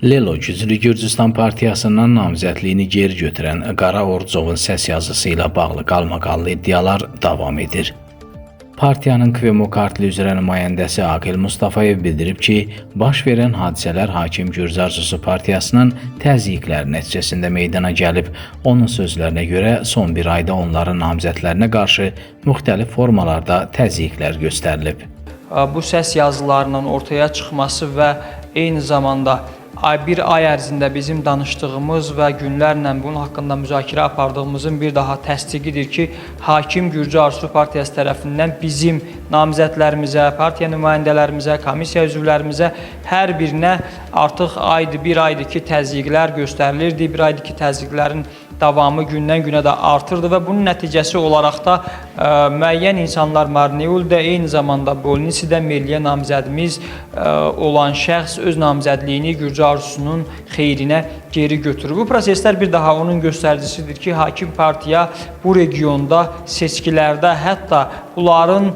Lelo Güclü Gürcüstan Partiyasından namizədliyini geri götürən Qara Orucovun səs yazısı ilə bağlı qalmaqallı iddialar davam edir. Partiyanın Kvemo Kartli üzrə nümayəndəsi Aqil Mustafayev bildirib ki, baş verən hadisələr hakim Gürcü Arzusu Partiyasının təzyiqləri nəticəsində meydana gəlib. Onun sözlərinə görə son bir ayda onların namizədlərinə qarşı müxtəlif formalarda təzyiqlər göstərilib. Bu səs yazılarının ortaya çıxması və eyni zamanda bir ay ərzində bizim danışdığımız və günlərlə bunun haqqında müzakirə apardığımızın bir daha təsdiqidir ki, hakim Gürcü Arzusu Partiyası tərəfindən bizim namizədlərimizə, partiya nümayəndələrimizə, komissiya üzvlərimizə hər birinə artıq aydır, bir aydır ki, təzyiqlər göstərilirdi, bir aydır ki, təzyiqlərin davamı gündən günə də artırdı və bunun nəticəsi olaraq da müəyyən insanlar Marneuldə, eyni zamanda Bolnisidə Milliyə namizədimiz olan şəxs öz namizədliyini Gürcü Arzusunun xeyrinə geri götürür. Bu proseslər bir daha onun göstəricisidir ki, hakim partiya bu regionda seçkilərdə hətta bunların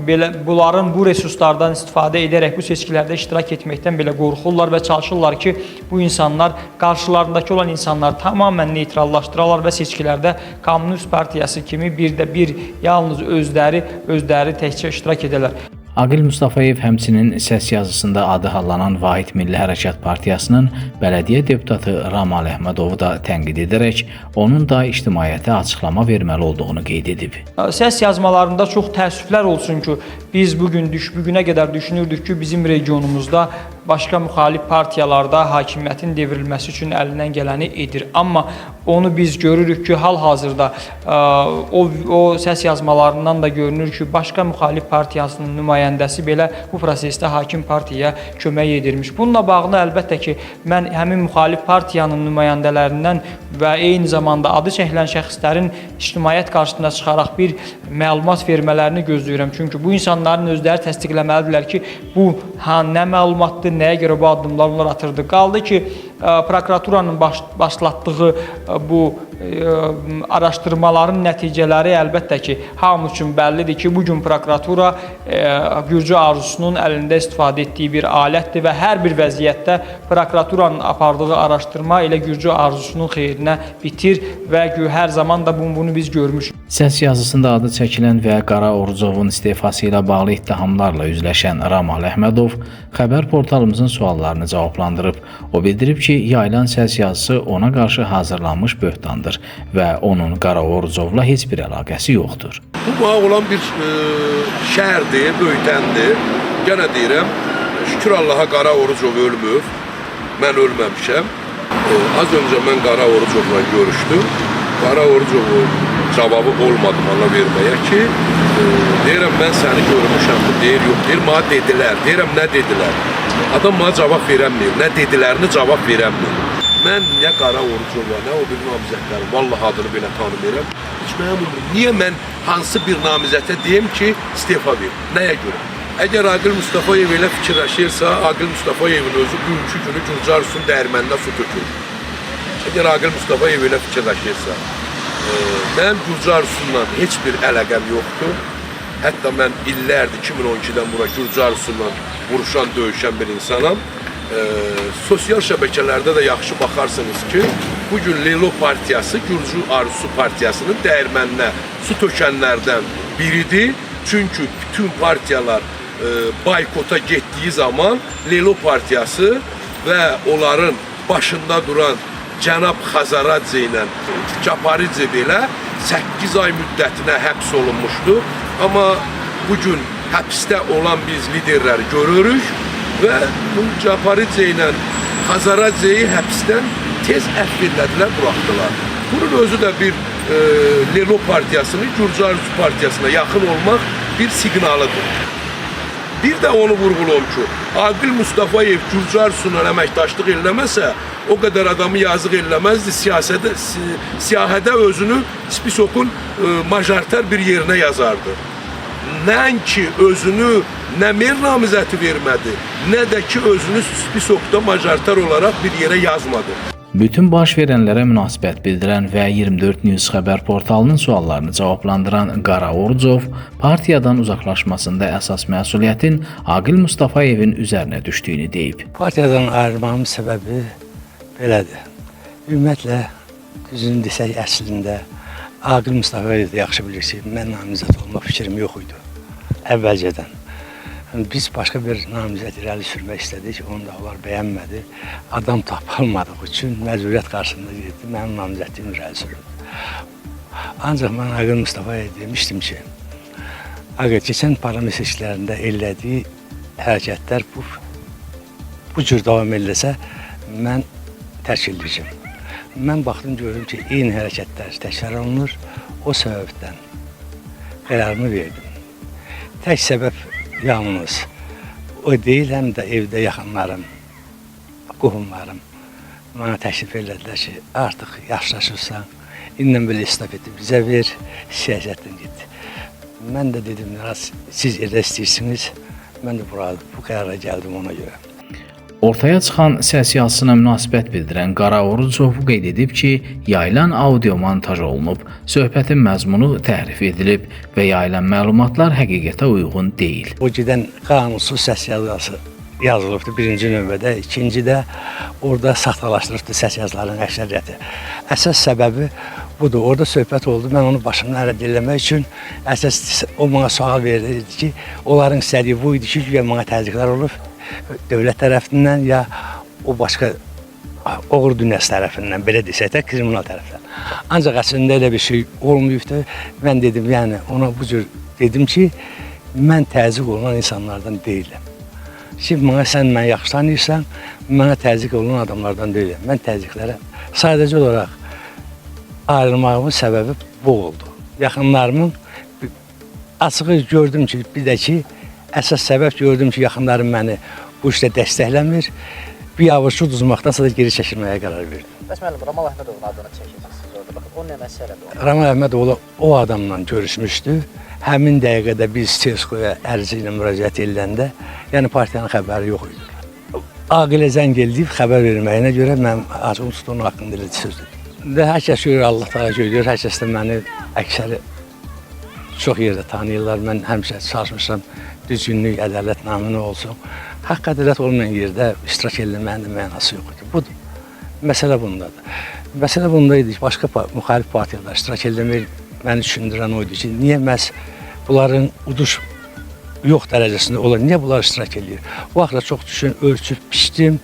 belə bunların bu resurslardan istifadə edərək bu seçkilərdə iştirak etməkdən belə qorxurlar və çalışırlar ki, bu insanlar qarşılarındakı olan insanlar tamamilə neytrallaşdıralar və seçkilərdə Komünist Partiyası kimi bir də bir yalnız özləri təkcə iştirak edərlər. Aqil Mustafayev həmçinin səs yazısında adı hallanan Vahid Milli Hərəkat Partiyasının bələdiyyə deputatı Ramal Əhmədovu da tənqid edərək onun da ictimaiyyətə açıqlama verməli olduğunu qeyd edib. Səs yazmalarında çox təəssüflər olsun ki, biz bu gün bu günə qədər düşünürdük ki, bizim regionumuzda başqa müxalif partiyalarda hakimiyyətin devrilməsi üçün əlindən gələni edir. Amma onu biz görürük ki, hal-hazırda o səs yazmalarından da görünür ki, başqa müxalif partiyasının nümayəndəsi belə bu prosesdə hakim partiyaya kömək edirmiş. Bununla bağlı əlbəttə ki, mən həmin müxalif partiyanın nümayəndələrindən və eyni zamanda adı çəkilən şəxslərin ictimaiyyət qarşısına çıxaraq bir məlumat vermələrini gözləyirəm. Çünki bu insanların özləri təsdiqləməlidirlər ki, bu nə məlumatdır, nəyə görə bu addımlar onlar atırdı. Qaldı ki, prokuraturanın başlatdığı bu araşdırmaların nəticələri əlbəttə ki, hamı üçün bəllidir ki, bu gün prokuratura Gürcü Arzusunun əlində istifadə etdiyi bir alətdir və hər bir vəziyyətdə prokuraturanın apardığı araşdırma elə Gürcü Arzusunun xeyrinə bitir və hər zaman da bunu biz görmüşük. Səs yazısında adı çəkilən və Qara Orucovun istefası ilə bağlı ittihamlarla üzləşən Ramal Əhmədov xəbər portalımızın suallarını cavablandırıb. O bildirib ki, yayılan səs yazısı ona qarşı hazırlanmış böhtandır və onun Qara Orucovla heç bir əlaqəsi yoxdur. Bu bağ olan bir şəhərdir, böyütəndir. Yenə deyirəm, şükür Allaha Qara Orucov ölmür. Mən ölməmişəm. Az öncə mən Qara Orucovla görüşdüm. Qara Orucovun cavabı olmadı mənə verməyə ki, deyirəm mən səni görmüşəm, deyir yox, deyir mənə dedilər. Deyirəm nə dedilər? Adam mənə cavab verəmir, nə dedilərini cavab verəmir. Mən nə Qara Orucova, nə o bir namizədlərin, vallahi adını belə tanımıram. Heç mənim umurumda. Niyə mən hansı bir namizətə deyim ki, istefa ver? Nəyə görə? Əgər Aqil Mustafayev elə fikirləşirsə, Aqil Mustafayevin özü bugünkü günü Gürcü Arzusunun dəyirməninə su tökür. Əgər Aqil Mustafayev elə fikirləşirsə, mənim Gürcü Arzusundan heç bir əlaqəm yoxdur. Hətta mən illərdir 2012-dən bura Gürcü Arzusundan vuruşan, döyüşən bir insanam. Sosial şəbəkələrdə də yaxşı baxarsınız ki, bugün Lelo Partiyası Gürcü Arzusu Partiyasının dəyirməninə su tökənlərdən biridir. Çünki bütün partiyalar boykota getdiyi zaman Lelo Partiyası və onların başında duran cənab Xazaradze ilə Caparidze belə 8 ay müddətinə həbs olunmuşdu. Amma bugün həbsdə olan biz liderləri görürük və bu Caparidze ilə Xazaradzeyi həbsdən tez əfv elədilər, buraxdılar. Bunun özü də bir Lelo Partiyasının Gürcü Arzusu Partiyasına yaxın olmaq bir siqnalıdır. Bir də onu vurğulayım ki, Aqil Mustafayev Gürcü Arzusunla əməkdaşlıq eləməsə, o qədər adamı yazıq eləməzdi, siyahədə özünü spisokun majoriter bir yerinə yazardı. Nəinki özünü nə mer namizəti vermədi, nə də ki özünü spisokda majoriter olaraq bir yerə yazmadı. Bütün baş verənlərə münasibət bildirən və 24 News xəbər portalının suallarını cavablandıran Qara Orucov partiyadan uzaqlaşmasında əsas məsuliyyətin Aqil Mustafayevin üzərinə düşdüyünü deyib. Partiyadan ayrılmamın səbəbi belədir. Ümumiyyətlə, düzünü desək, əslində Aqil Mustafayev də yaxşı bilir ki, mən namizəd olmaq fikrim yox idi əvvəlcədən. Biz başqa bir namizəd irəli sürmək istədik, onu da onlar bəyənmədi. Adam tapılmadığı üçün məcburiyyət qarşısında getdi, mənim namizədliyim irəli sürüldü. Ancaq mən Aqil Mustafayevə demişdim ki, Aqil, keçən parlament seçkilərində elədiyi hərəkətlər bu cür davam eləsə, mən tərk eləyəcəm. Mən baxdım, gördüm ki, eyni hərəkətlər təkrar olunur. O səbəbdən qərarımı verdim. Tək səbəb yalnız o deyil, həm də evdə yaxınlarım, qohumlarım mənə təklif elədilər ki, artıq yaşlaşırsan, indən belə estafeti bizə ver, siyasətdən get. Mən də dedim, siz elə istəyirsiniz, mən də bu qərara gəldim ona görə. Ortaya çıxan səs yazısına münasibət bildirən Qara Orucov qeyd edib ki, yayılan audio montaj olunub, söhbətin məzmunu təhrif edilib və yayılan məlumatlar həqiqətə uyğun deyil. O gedən qanunsuz səs yazısı yazılıbdır birinci növbədə, ikinci də orada saxtalaşdırıbdır səs yazılarının əksəriyyəti. Əsas səbəbi budur. Orada söhbət oldu. Mən onu başımdan rədd eləmək üçün əsas o mənə sual verdi ki, onların istədiyi bu idi ki, güya mənə təzyiqlər olub dövlət tərəfindən ya o başqa oğru dünyası tərəfindən, belə desək də kriminal tərəfdən. Ancaq əslində elə bir şey olmayıbdı. Mən dedim, yəni ona bu cür dedim ki, mən təzyiq olunan insanlardan deyiləm. Ki, mənə sən məni yaxşı tanıyırsan, mənə təzyiq olunan adamlardan deyiləm. Mən təzyiqlərə sadəcə olaraq ayrılmağımın səbəbi bu oldu. Yaxınlarımın açığı gördüm ki, bir də ki, əsas səbəb gördüm ki, yaxınlarım məni bu işdə dəstəkləmir. Bir avuç uduzmaqdansa da geri çəkilməyə qərar verdim. Bəs müəllim, Ramal Əhmədovun adını çəkirsiniz orada. Baxın, o nə məsələdir? Ramal Əhmədoğlu o adamla görüşmüşdü. Həmin dəqiqədə biz CSKO-ya ərizə ilə müraciət ediləndə, yəni partiyanın xəbəri yox idi. Aqilə zəng eləyib xəbər verməyinə görə mən açıq onun haqqında elə söz dedim. Və hər kəs görür, Allah təala görür, hər kəs də məni əksəri çox yerdə tanıyırlar. Mən həmişə çalışmışam düzgünlük, ədalət naminə olsun. Haqq ədalət olmayan yerdə iştirak eləməyin də mənası yox idi. Budur. Məsələ bundadır. Məsələ bunda idi ki, başqa müxalif partiyalar iştirak eləmək məni düşündürən o idi ki, niyə məhz bunların uduş yox dərəcəsində olan, niyə bunlar iştirak eləyir? Bu axırda çox düşün, ölçüb, biçdim.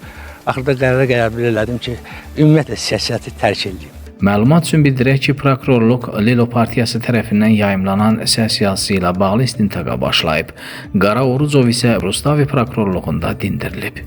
Axırda qərara qəbul elədim ki, ümumiyyətlə siyasəti tərk eləyim. Məlumat üçün bildirək ki, prokurorluq Lelo partiyası tərəfindən yayımlanan səs yazısı ilə bağlı istintaqa başlayıb. Qara Orucov isə Rustavi prokurorluğunda dindirilib.